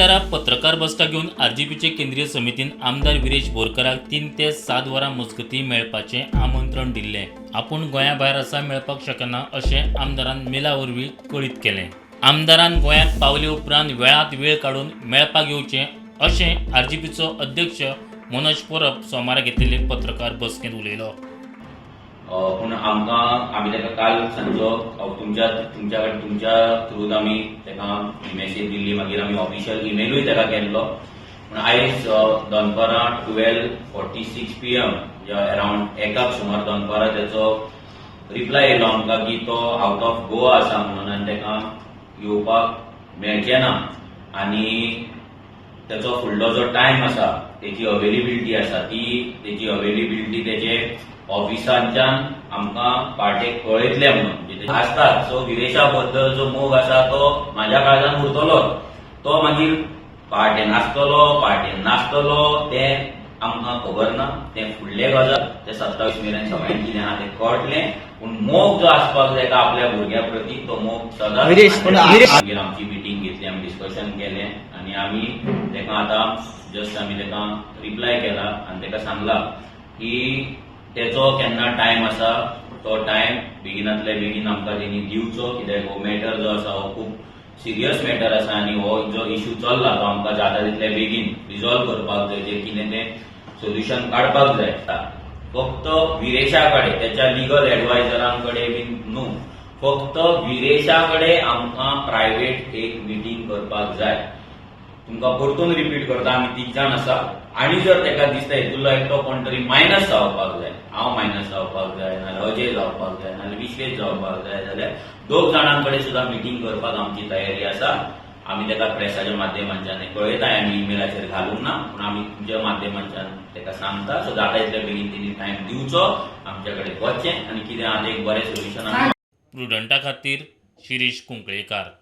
आयतारा पत्रकार बसका घेवन आरजीपीचे केंद्रीय समितीन आमदार विरेश बोरकराक 3 ते 7 वरां मजगतीं मेळपाचें आमंत्रण दिल्लें. आपूण गोंया भायर आसा, मेळपाक शकना अशें आमदारान मेला वरवीं कळीत केलें. आमदारान गोंयांत पावले उपरांत वेळांत वेळ काडून मेळपाक येवचें अशें आरजीपीचो अध्यक्ष मनोज परब सोमारा घेतिल्ले पत्रकार बसकेंत उलयलो. पूण आमकां आमी ताका काल सांजचो तुमच्या तुमच्या तुमच्या थ्रून आमी ताका मॅसेज दिल्ली. मागीर आमी ऑफिशियल इमेलूय ताका केल्लो. पूण आयज दनपारां 12:46 PM, म्हणजे अरावंड एकाक सुमार दनपारां तेचो रिप्लाय येयलो आमकां की तो आवट ऑफ गोवा आसा म्हणून आनी ताका येवपाक मेळचें ना आनी तेचो फुडलो जो टायम आसा, तेची अवेलेबिलिटी आसा, ती तेची अवेलेबिलिटी तेचे ऑफिसांच्यान आमकां पार्टेक कळयतले म्हणून. म्हणजे ते आसतात. सो विरेशा बद्दल जो मोग आसा तो म्हाज्या काळजान उरतलोच. तो मागीर पार्टेन आसतलो, पार्टेन नासतलो, तें आमकां खबर ना. तें फुडलें गजाल. ते 27 मेरेन सगळ्यांक कितें आहा तें कळटलें. पूण मोग जो आसपाक जाय आपल्या भुरग्या प्रती, तो मोग सदांच. विरेश, पूण विरेश- मागीर आमची मिटींग घेतली, आमी डिस्कशन केलें आनी आमी ताका आतां जस्ट आमी ताका रिप्लाय केला आनी ताका सांगला की तेचो केन्ना टायम आसा तो टायम बेगिनातले बेगीन आमकां तेणी दिवचो, कित्याक हो मॅटर जो आसा हो खूब सिरियस मॅटर आसा आनी हो जो इशू चल्ला तो आमकां जाता तितले बेगीन रिजॉल्व करपाक जाय, जे कितें तें सोल्युशन काडपाक जाय. फक्त विरेशा कडेन, त्याच्या लिगल एडवायझरां कडेन बीन न्हू, फक्त विरेशा कडेन आमकां प्रायवेट एक मिटींग करपाक जाय. तुमकां परतून रिपीट करता, आमी तीग जाण आसा आनी जर ताका दिसता हितूंतलो एकटो कोण तरी मायनस जावपाक जाय, हांव मायनस जावपाक जाय, नाजाल्यार अजय जावपाक जाय, नाजाल्यार विश्वेश जावपाक जाय, जाल्यार दोग जाणां कडेन सुद्दां मिटींग करपाक आमची तयारी आसा. आमी ताका प्रेसाच्या माध्यमांच्यान हें कळयता. आमी इमेलाचेर घालूंक ना, पूण आमी तुमच्या माध्यमांच्यान ताका सांगता. सो जाता इतले बेगीन तेणी टायम दिवचो, आमच्या कडेन वचचें आनी कितें आहा तें एक बरें सोल्युशन आमी प्रुडंटा खातीर शिरीष कुंकळेकार.